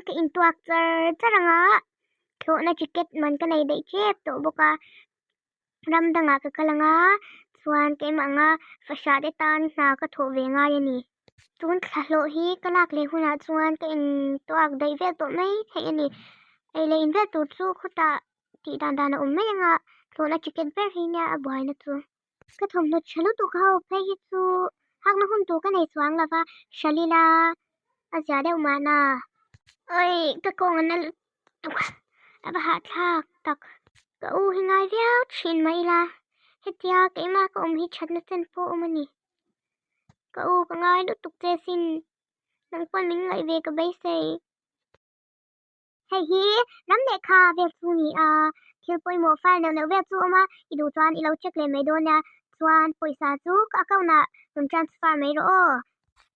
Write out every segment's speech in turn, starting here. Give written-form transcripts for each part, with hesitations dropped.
ka intuak char char ang a, thlawhna ticket man ka nei daih tep tawh bawk a, ram dangah ka kal ang a, chuan keimah anga fahrah te tan hna ka thawh ve ngai a ni. Tun thla hlawh hi ka lak leh hunah chuan ka intuak daih vel tawh mai theih a ni. Ei leh in vel tur chu khawtah tih dan dan a awm mai ang a, thlawhna ticket ber hi nia a buaina chu. Ka thawmhnaw tha lutuk ho phei hi chu hakna hun tur ka nei chuang lo va, Shalila a zia deuh mahna. Oi ka kawng a na lutuk a, a va hahthlak tak. Ka u hi ngai viau thin mah ila, hetia keimah ka awm hi thatna chen pawh awm a ni. Ka u ka ngai lutuk che sin, nang pawn min ngaih ve ka beisei. Hei hi ram lehkha vel chu ni a, thil pawimawh file neuh neuh vel chu awm a, i duh chuan i lo check leh mai dawn nia, chuan pawisa chu ka account ah rawn transfer mai rawh aw.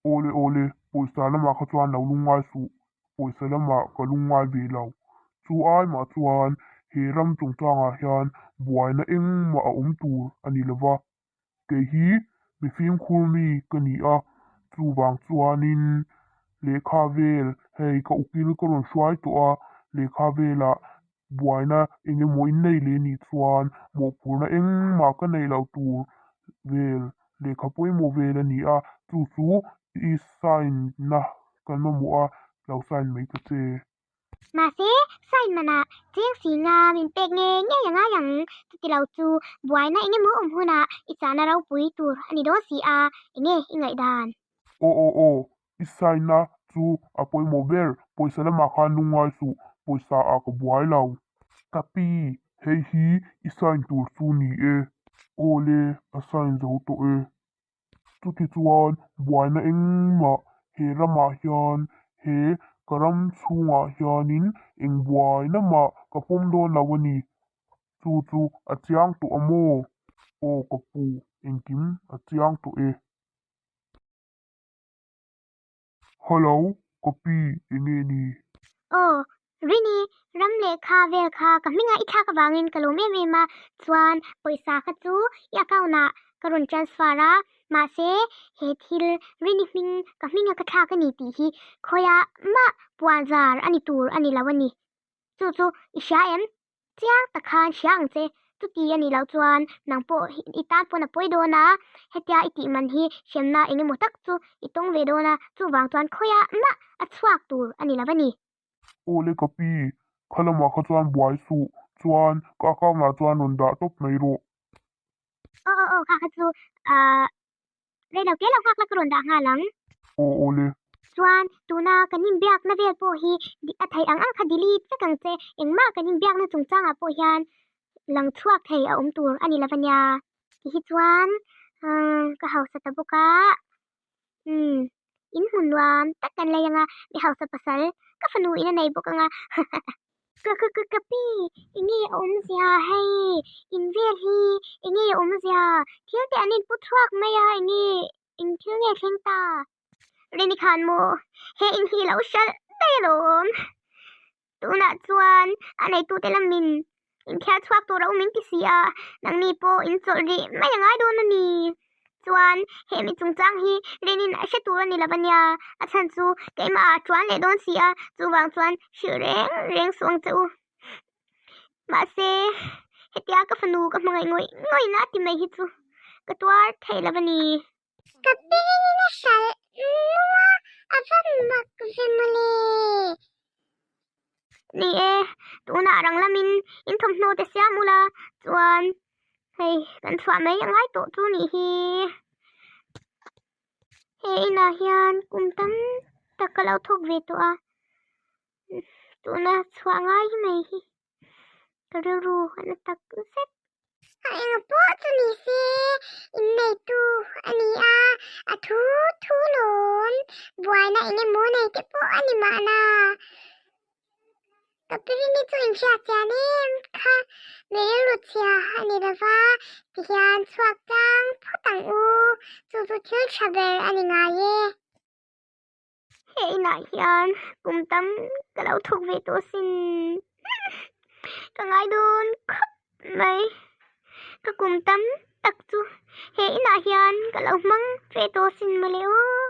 Awle awle, pawisa lamah kha chuan lo lungngai suh, pawisa lamah ka lungngai ve lo. Chu ai mah chuan he ram chungchangah hian buaina engmah a awm tur a ni lova, Kei hi mi fimkhur mi ka ni a, chuvang chuanin lehkha vel hei ka ukil ka rawn hruai tawh a, lehkha velah buaina eng emaw in nei leh nih chuan mawhphurhna engmah ka neih loh tur vel lehkha pawimawh vel a ni a, chu chu i sign na kan mamawh a, lo sign mai ta che. Mahse, sign manah cheng si nga min pek ngei ngei a ngai ang. Chuti lo chu buaina eng emaw awm hunah i chahna ropui tur a ni dawn si a, enge i ngaihdan? Aw aw aw, i sign na chu a pawimawh ber, pawisa lamah khan lungngai suh, pawisa ah ka buai lo. Ka pi, hei hi i sign tur chu ni e. Aw le, a sign zo tawh e. Chutichuan buaina engmah he ramah hian he ka ram chhungah hianin eng buaina mah ka pawm dawn lo a ni. Chu chu a chiang tawh a maw? Aw ka pu, engkim a chiang tawh e. Hello, ka pi enge ni? Aw, Rini, ram lehkha vel kha ka hmingah i thlak avangin ka lawm em em a, chuan pawisa kha chu i account ah ka rawn transfer a, mahse he thil Rini hming ka hminga ka thlak a ni tih hi khawiah mah puanzar a ni tur a ni lo a ni. Chu chu i hria em? Chiang tak khan hria ang che, chuti a nih loh chuan nang pawh i tan pawn a pawi dawn a, hetia i tih man hi hremna eng emaw tak chu i tawng ve dawn a, chuvang chuan khawiah mah a chhuak tur a ni lo a ni. Aw le ka pi, kha lamah kha chuan buai suh, chuan ka account ah chuan rawn dah tawp mai rawh. Aw aw aw kha kha chu ahh Rei lo te lo nghak la ka rawn dah nghal ang. Aw aw le. Chuan tuna kan inbiakna vel pawh hi a theih ang ang kha delete vek ang che. Engmah kan inbiakna chungchangah pawh hian lang chhuak thei a awm tur a ni lo ania. Ti hi chuan ka hausa ta bawk a, umm in hmu nuam tak kan lei ang a, mi hausa pasal ka fanu in a nei bawk ang a. Ka ka ka ka pi, enge a awmzia hei, in vel hi enge a awmzia, thil te an inpu chhuak mai a, enge eng thil nge thleng ta? Rini khan maw he in hi lo hralh daih alawm, tunah chuan a neitute lamin inthiar chhuak tur a awm in ti si a, nangni pawh in chawlh rih mai a ngai dawn a ni. Chuan he mi chungchang hi Renin a hre tur a ni lo a nia, a chhan chu keimah ah tuan leh dawn si a, chuvang chuan hrilh reng reng suh ang che u. Mahse, hetia ka fanu ka hmangaih ngawih ngawih na ti mai hi chu ka tuar thei lo a ni. Ka pengin a hralh nung a, a va mak ve mawle. Ni e, tunah rang lamin in thawmhnaw te siam ula chuan hei kan chhuah mai a ngai tawh chu nih hi. He inah hian kum tam tak ka lo thawk ve tawh a, tuna chhuah ngai mai hi ka rilru a na tak zet. A eng pawh chu ni se inneitu a ni a, a thu thu lawm buaina eng emaw nei te pawh a ni mahna. Ka pirini chu inhriat chian em kha mi rilru chhia a ni lova tihian chhuak tlang phawt ang u, chu chu thil tha ber a ni ngai e. He inah hian kum tam ka lo thawk ve tawh sin. Ka ngai dawn khawp mai. Ka kum tam tak chu he inah hian ka lo hmang ve tawh sin mawle aw.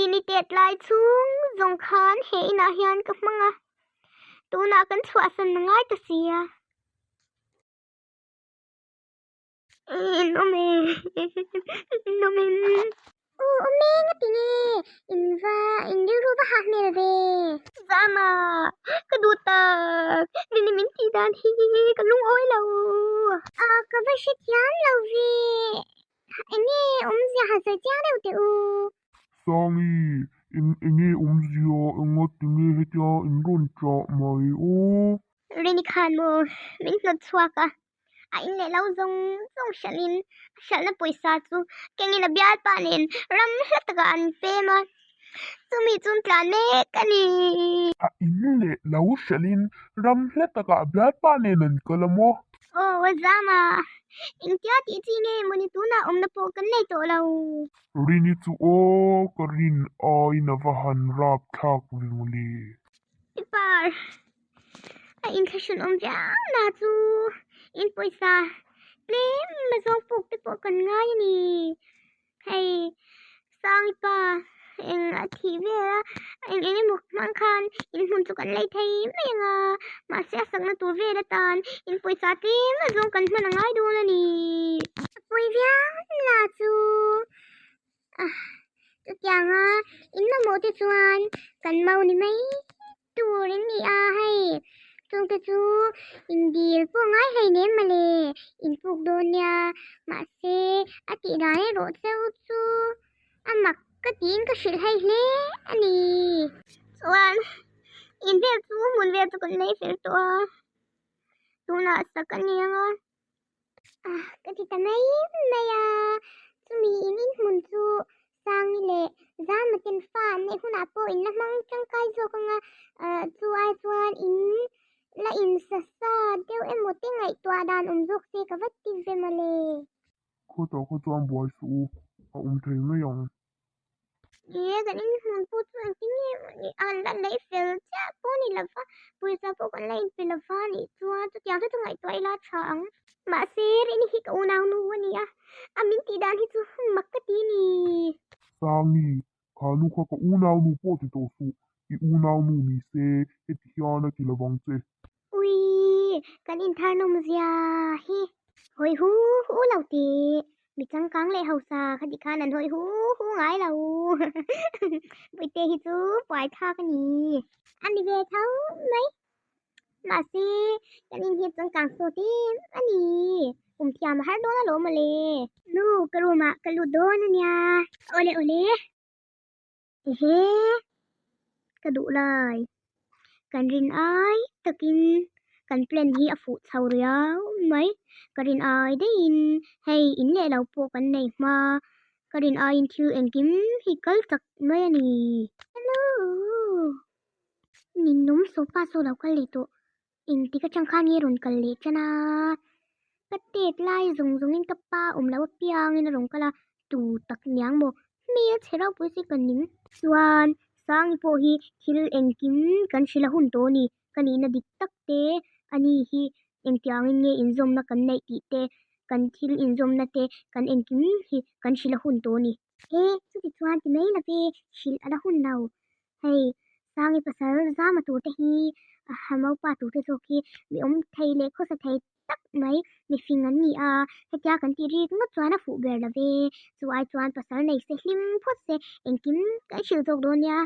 Dini tet lai chhung zawng khan he inah hian ka hmang a, tunah kan chhuahsan a ngai ta sia. Awm e, awm em. Aw awm e nga tinge in va in rilru va hah hmel ve. Zama ka duh tak Dini min tih dan hi ka lungawi lo. A ka va hrethiam lo ve. Enge awmzia han sawi chiang deuh teh u. Sangi, in enge awmzia enga tinge hetia in rawn chah mai u. Rini khan maw min hnawt chhuak a, a in leh lo zawng zawng hralhin a hralhna pawisa chu kengin a bialpa nen ram hla takah an pem a, chumi chu an tlan mek a ni. A in leh lo hralhin ram hla takah a bialpa nen an kal a maw? Aw Zama, engtia tih chi nge mawni tunah awmna pawh kan nei tawh lo. Rini chu aw ka rin aiin a va han rap thlak ve mawle. I par, a inthlahrun awm viau na chu in pawisa tlem a zawng puk te pawh kan ngai a ni. Hei Sangi pa eng a thih vel a, eng eng emaw hmang khan in hmun chu kan lei thei mai ang a, mahse a sakna tur vel atan in pawisa tlem a zawng kan hman a ngai dawn a ni. A pawi viau na chu chutianga in mamawh te chuan kan mau ni mai tur in ni a hei chungte chu indil pawh ngai hlei nem mawle in puk dawn nia mahse a tih dan erawh cheu chu a mak ka tiin ka hrilh hei hle a ni chuan in vel chu hmun vel chu kan nei fel tawh a tunah sak a ni ang a ka ti ta mai mai a chumi in inhmun chu Sangi leh Zama ten fa an neih hunah pawh in la hmang tangkai zawk anga chu ai chuan in la insa sa deuh emaw te ngaihtuah dan awm zawk se ka va ti ve mawle. Khawtah kha chuan buai suh u, a awm thei mai ang. Nia kan inhmun pawh chu engtin nge an la lei fel chiah pawh a ni lo va, pawisa pawh kan la inpe lo va anih chuan chutiang te chu ngaihtuah ila a tha ang. Mahse Rini hi ka unau nu a ni a, a min tih dan hi chu mak ka ti a ni. Sangi, kha nu kha ka unau nu pawh ti tawh suh, i unau nu ni se heti hian a ti lo vang che. Ui, kan inthar nawm zia hi. Hawi hu hu lo tih, mi changkang leh hausa kha ti khan an hawi hu hu ngai lo. Puite hi chu puai thlak a ni. A ni ve tho mai. Mahse, kan in hi changkang sawt em a ni. Kum thiam a har dawn alawm mawle. Nu, ka room ah ka lut dawn a nia. Awle awle. Ehe, ka duh lai. Kan rin ai takin kan plan hi a fuh chho riau mai. Ka rin ai daihin hei in leh lo pawh kan nei hma. Ka rin aiin thil engkim hi kal chak mai a ni. Hello! Ninawm sofa saw lo kal leh tawh. Engtik atang khan nge rawn kal leh tan a, ka tet lai zawng zawngin ka pa awm loh apiangin a rawn kal a, tu tak niang maw hmel chhe ropui si ka ning. Chuan Sangi pawh hi thil engkim kan hrilh a hun tawh a ni, ka nihna dik tak te a ni hi engtiangin nge inzawmna kan neih tih te, kan thil inzawmna te kan engkim hi kan hrilh a hun tawh a ni. He chuti chuan ti mai love hrilh a la hun lo. Hei Sangi pasal zama tur te hi Hamaupa tur te zawk hi mi awm thei leh khawsa thei tak mai mifing an ni a, hetia kan tih rik ngawt chuan a fuh ber love. Chu ai chuan pasal nei se hlim phawt se engkim kan hrilh zawk dawn nia.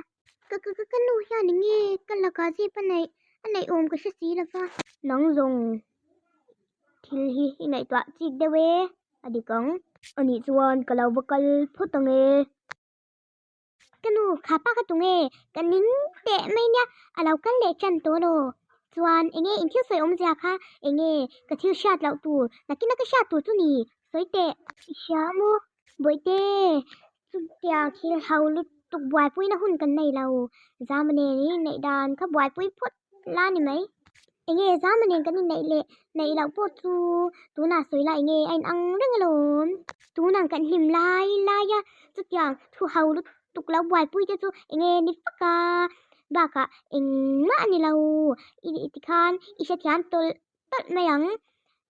Ka ka ka nu hian enge ka lakah zip a neih a neih awm ka hre si lova. Nang zawng thil hi i ngaihtuah chik deuh e a dik ang. Anih chuan ka lo va kal phawt ang e. Ka nu, kha pa ka tung e, ka ning teh mai nia, a lo kal leh tan tawh lo. Chuan enge in thil sawi awmzia kha, enge ka thil hriat loh tur, nakina ka hriat tur chu ni, sawi teh. I hria maw? Bawihte, chutiang thil ho lutuk buaipuina hun kan nei lo, Zama nen in inneih dan kha buaipui phawt la ni mai. Enge Zama nen kan inneih leh neih loh pawh chu tunah sawi la enge a inang reng alawm. Tunang kan hlim lai lai a, chutiang thu ho lutuk lo buaipui te chu enge ni fak a, bakah engmah a ni lo. I tikhan i hrethiam tawlh tawlh mai ang.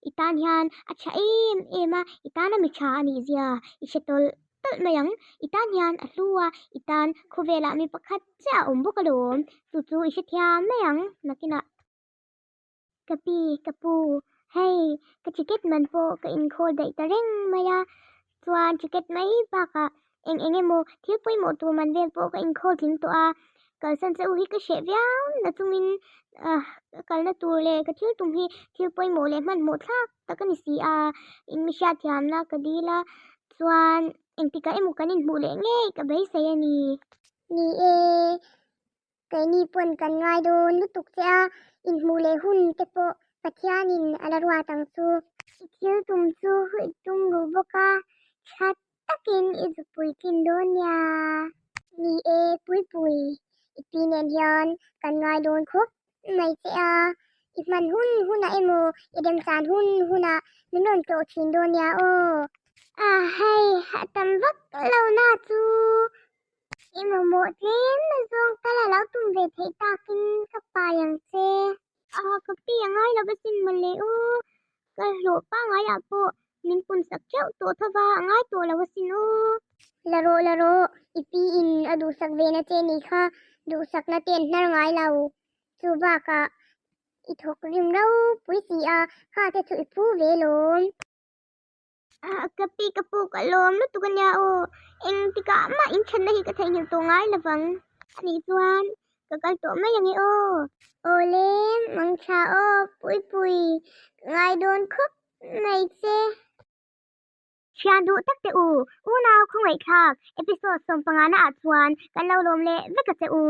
I tan hian a tha em em a, i tana mi tha a nih zia i hre tawlh. tawlh mai ang. I tan hian a hlu a, i tan khawvelah mi pakhat chiah a awm bawk alawm. Chu chu i hrethiam mai ang nakinah. Ka pi, ka pu, hei ka ticket man pawh ka inkhawl daih ta reng mai a, chuan ticket mai bakah eng eng emaw thil pawimawh tur man vel pawh ka inkhawl tling tawh a, kalsan che u hi ka hreh viau na chungin ah ka kalna tur leh ka thil tum hi thil pawimawh leh hmanhmawh thlak tak a ni si a, in mi hriatthiamna ka dil a, chuan engtikah emaw kan inhmuh leh ngei ka beisei a ni. Ni e. Keini pawn kan ngai dawn lutuk che a, inhmuh leh hun te pawh Pathianin a la ruat ang chu. I thil tum chu i tum ruh bawk a, tha takin i zupui tlin dawn nia. Ni e, Puipui, i pi nen hian kan ngai dawn khawp mai che a, i hman hun hunah emaw i remchan hun hunah min rawn tlawh thin dawn nia aw. A hei, a tam vak lo na chu. I mamawh tlem na zawng tal a lo tum ve theih takin ka pai ang che. A ka pi a ngai lo va sin mawle u, ka hlawh pangaiah pawh min pun sak teuh tawh tho va, a ngai tawh lo asin u. La rawh la rawh, i pi in a duhsak ve na che ni kha, duhsakna te an hnar ngai lo. Chu bakah i thawk rim ropui si a, kha te chu i phu ve lawm. Ka pi ka pu ka lawm lutuk ania aw, engtikah mah inthenna hi ka theihnghilh tawh ngai lovang anih chuan ka kal tawh mai ange aw. Awle mangtha aw Puipui, ka ngai dawn khawp mai che. Thian duh tak teh u, unau khawngaihthlak episode 15 na ah chuan kan lo lawm leh vek a che u.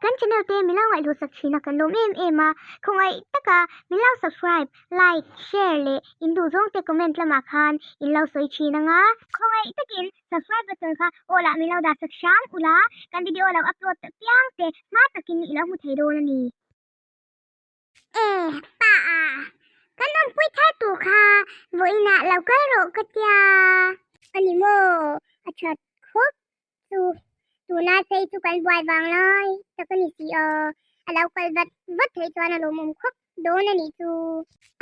Kan channel te min lo ngaihluh sak thin a kan lawm em em a, khawngaih taka min lo subscribe, like, share leh in duh zawng te comment lamah khan in lo sawi thin ang a. Khawngaih takin subscribe button kha aw lah min lo dah sak hram ula, kan video lo upload ta piang te hma takin i lo hmu thei dawn a ni. E pa a, kan awmpui thar tur kha vawiinah lo kal rawh ka tia. A ni maw? A that khawp chu tuna phei chu kan buai vang lai tak a ni si a, a lo kal vat vat theih chuan a lawmawm khawp dawn a nih chu.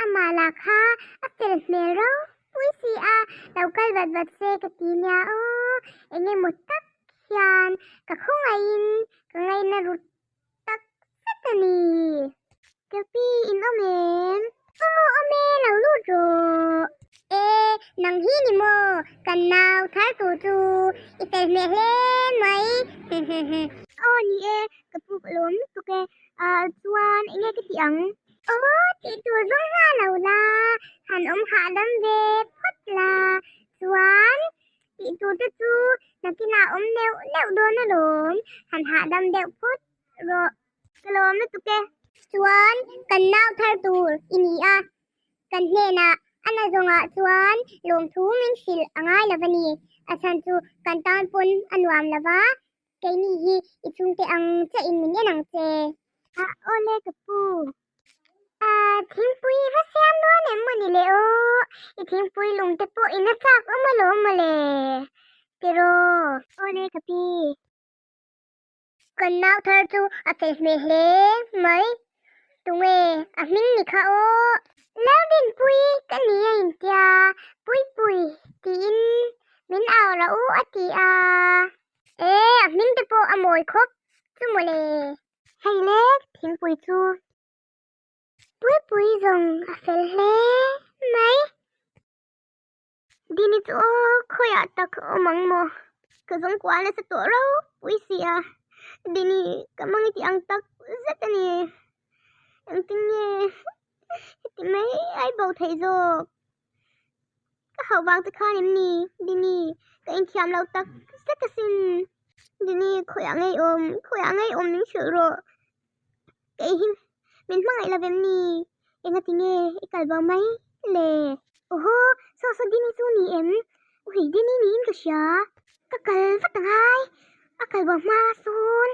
Amah lah kha a fel hmel ropui si a, lo kal vat vat se ka ti nia aw, eng emaw tak hian ka khawngaihin ka ngaina rut tak zet a ni. Ka pi in awm em? Aw awm e, lo lut rawh. E, nang hi ni maw? Kan nau thar tur chu i fel hmel hle mai. Aw ni e, ka pu ka lawm lutuk e. Ah chuan eng nge ka tih ang? Aw tih tur zawng hla lo la, han awm hahdam ve phawt la. Chuan Tih tur te chu nakinah awm neuh neuh dawn alawm, han hahdam deuh phawt rawh. Ka lawm lutuk e. Chuan kan nau thar tur i ni a, kan hnenah a na zawngah chuan lawmthu min hrilh a ngai lo a ni. A chhan chu kan tan pawn a nuam lo va, keini hi i chhungte ang chiahin min en ang che. A awle ka pu. Thingpui va siam dawn em maw ni le aw, i thingpui lung te pawh in a chak awm alawm maw le tiraw. Awle ka pi. Kan nau thar chu a fel hmel hle mai, tunge a hming ni kha aw. Lalrinpui ka ni a intia, Puipui tiin min au rah u a ti a. E a hming te pawh a mawi khawp chu maw le. Hei le thingpui chu Puipui zawng a fel hle mai. Dini chu aw khawiah tak awm ang maw? Ka zawng kual nasa tawh ropui si a, Dini ka mang i tih ang tak zet a ni. Engtin nge heti mai ai bo theih zawk? Ka hauh vang te khan em ni? Dini, ka inthiam lo tak zet asin. Dini, khawiah ngei awm, khawiah ngei awm min hrilh rawh. Kei hi min hmangaih lo em ni? Engati nge i kal bo mai le? Awhaw, saw saw Dini chu ni em? Ui, Dini niin ka hria. Ka kal vat angai, a kal bo hma sawn.